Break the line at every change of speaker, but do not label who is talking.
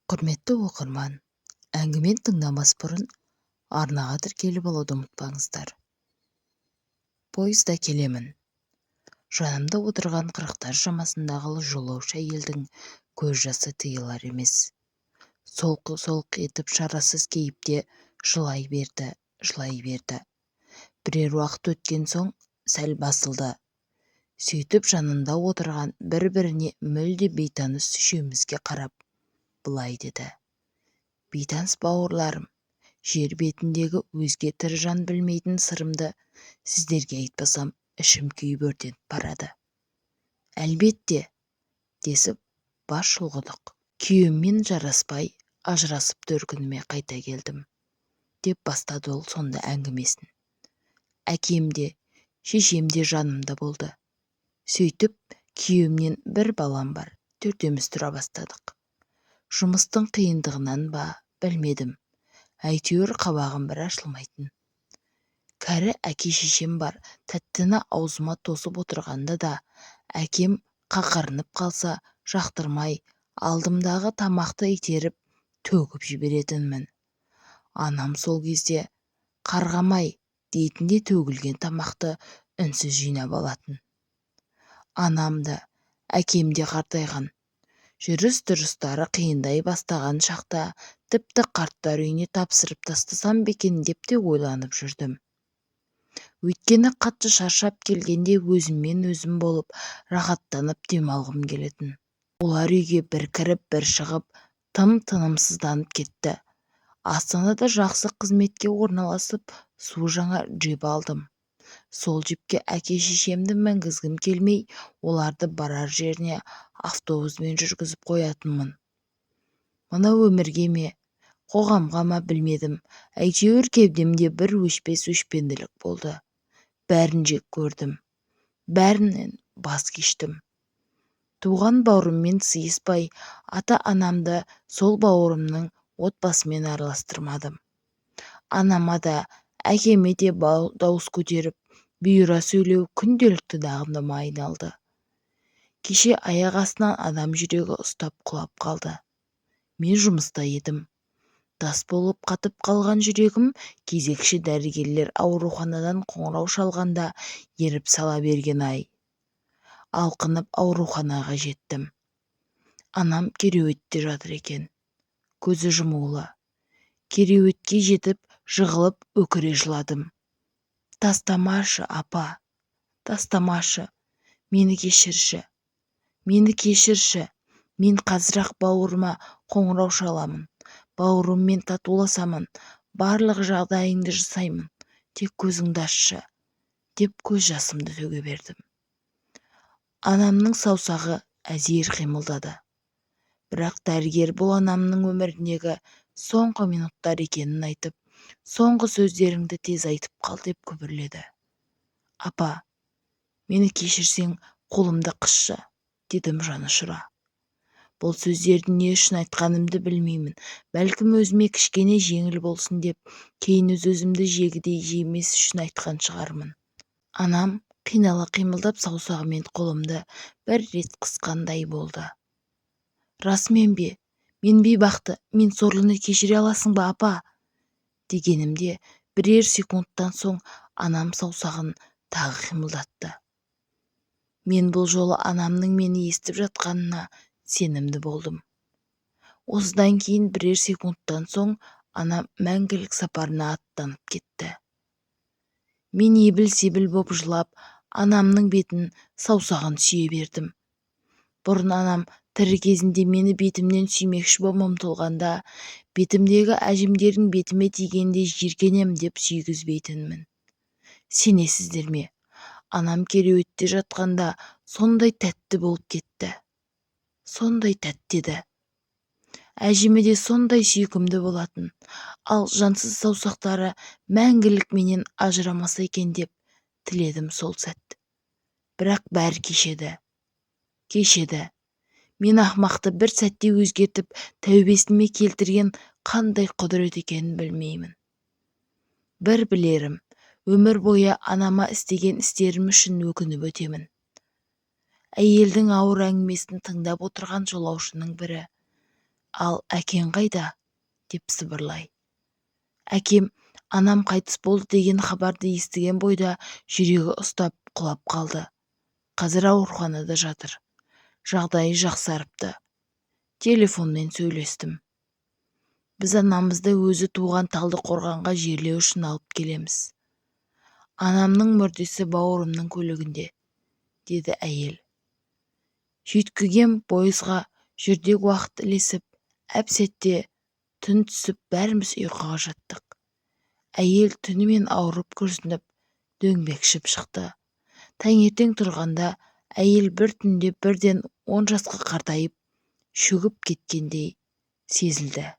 Құрметті оқырман, әңгімені тыңдамас бұрын арнаға тіркеліп алуды ұмытпаңыздар. Пойызда келемін. Жанымда отырған 40-тар шамасындағы жолаушы әйелдің көз жасы тыйылар емес. Солқ-солқ етіп шарасыз кейіпте жылай берді, жылай берді. Бірер уақыт өткен соң сәл басылды. Сөйтіп жанында отырған бір-біріне мүлде бейтаныс үшеумізге қарап былай деді: «Бейтаныс бауырларым, жер бетіндегі өзге тірі жан білмейтін сырымды сіздерге айтпасам, ішім күйіп өртеніп барады». «Әлбетте», десіп бас шұлғыдық. «Күйеуіммен жараспай, ажырасып төркініме қайта келдім», деп бастады ол сонда әңгімесін. «Әкем де, шешем де жанымда болды. Сөйтіп, күйеуімнен бір балам бар, төртеуміз тұра бастадық. Жұмыстың қиындығынан ба, білмедім, әйтеуір қабағым бір ашылмайтын. Кәрі әке-шешем бар тәттіні аузыма тосып отырғанда да әкем қақырынып қалса, жақтырмай, алдымдағы тамақты итеріп төгіп жіберетінмін. Анам сол кезде қарғамай дейтін де төгілген тамақты үнсіз жинап алатын. Анам да, әкем де қартайған. Жүріс-тұрыстары қиындай бастаған шақта тіпті қарттар үйіне тапсырып тастасам ба екен деп те ойланып жүрдім. Өйткені қатты шаршап келгенде өзіммен өзім болып, рахаттанып демалғым келетін. Олар үйге бір кіріп, бір шығып, тым тынымсызданып кетті. Астанада жақсы қызметке орналасып, су жаңа джип алдым. Сол джипке әке-шешемді мінгізгім келмей, оларды барар жеріне автобуспен жүргізіп қоятынмын. Мына өмірге ме, қоғамға ма білмедім, әйтеуір кеудемде бір өшпес өшпенділік болды. Бәрін жек көрдім, бәрінен бас кештім. Туған бауырыммен сыйыспай, ата-анамды сол бауырымның отбасымен араластырмадым. Анама да, әкеме де дауыс көтеріп, бұйыра сөйлеу күнделікті дағдыма айналды. Кеше аяқ астынан анам жүрегі ұстап құлап қалды. Мен жұмыста едім. Тас болып қатып қалған жүрегім кезекші дәрігерлер ауруханадан қоңырау шалғанда еріп сала берген-ай. Алқынып ауруханаға жеттім. Анам кереуетте жатыр екен. Көзі жұмулы. Кереуетке жетіп, жығылып өкіре жыладым. Тастамашы, апа, тастамашы, мені кешірші, мені кешірші, мен қазір-ақ бауырыма қоңырау шаламын, бауырыммен татуласамын, барлық жағдайыңды жасаймын, тек көзіңді ашшы, деп көз жасымды төге бердім. Анамның саусағы әзер қимылдады. Бірақ дәрігер бұл анамның өміріндегі соңғы минуттар екенін айтып, соңғы сөздеріңді тез айтып қал деп күбірледі. Апа, мені кешірсең, қолымды қысшы, дедім жанұшыра. Бұл сөздерді не үшін айтқанымды білмеймін. Бәлкім өзіме кішкене жеңіл болсын деп, кейін өз-өзімді жегідей жемес үшін айтқан шығармын. Анам қинала қимылдап саусағымен қолымды бір рет қысқандай болды. Расымен бе, мен бейбақты, мен сорлыны кешіре аласың ба, апа? Дегенімде бірер секундтан соң анам саусағын тағы қимылдатты. Мен бұл жолы анамның мені естіп жатқанына сенімді болдым. Осыдан кейін бірер секундтан соң анам мәңгілік сапарына аттанып кетті. Мен ебіл-себіл боп жылап, анамның бетін, саусағын сүйе бердім. Бұрын анам тірі кезінде мені бетімнен сүймекші боп ұмтылғанда, бетімдегі әжімдерің бетіме тигенде жиіркенем деп сүйгізбейтінмін. Сенесіздер ме, анам кереуетте жатқанда сондай тәтті болып кетті. Сондай тәтті еді. Әжімі де сондай сүйкімді болатын, ал жансыз саусақтары мәңгілік менен ажырамаса екен деп тіледім сол сәт. Бірақ бәрі кешеді. Кешеді. Мен ақмақты бір сәтте өзгертіп, тәубесіме келтірген қандай құдірет екенін білмеймін. Бір білерім, өмір бойы анама істеген істерім үшін өкініп өтемін. Әйелдің ауыр әңгімесін тыңдап отырған жолаушының бірі: Ал әкең қайда? Деп сыбырлай. Әкем анам қайтыс болды деген хабарды естіген бойда жүрегі ұстап құлап қалды. Қазір ауруханада жатыр. Жағдайы жақсарыпты. Телефонмен сөйлестім. Біз анамызды өзі туған Талдықорғанға жерлеу үшін алып келеміз. Анамның мүрдесі бауырымның көлігінде, деді әйел. Жүйткіген пойызға жүрдек уақыт ілесіп, әп-сәтте түн түсіп, бәріміз ұйқыға жаттық. Әйел түнімен ауырып күрсініп, дөңбекшіп шықты. Таңертең тұрғанда әйел бір түнде бірден 10 жасқа қартайып, шөгіп кеткендей сезілді.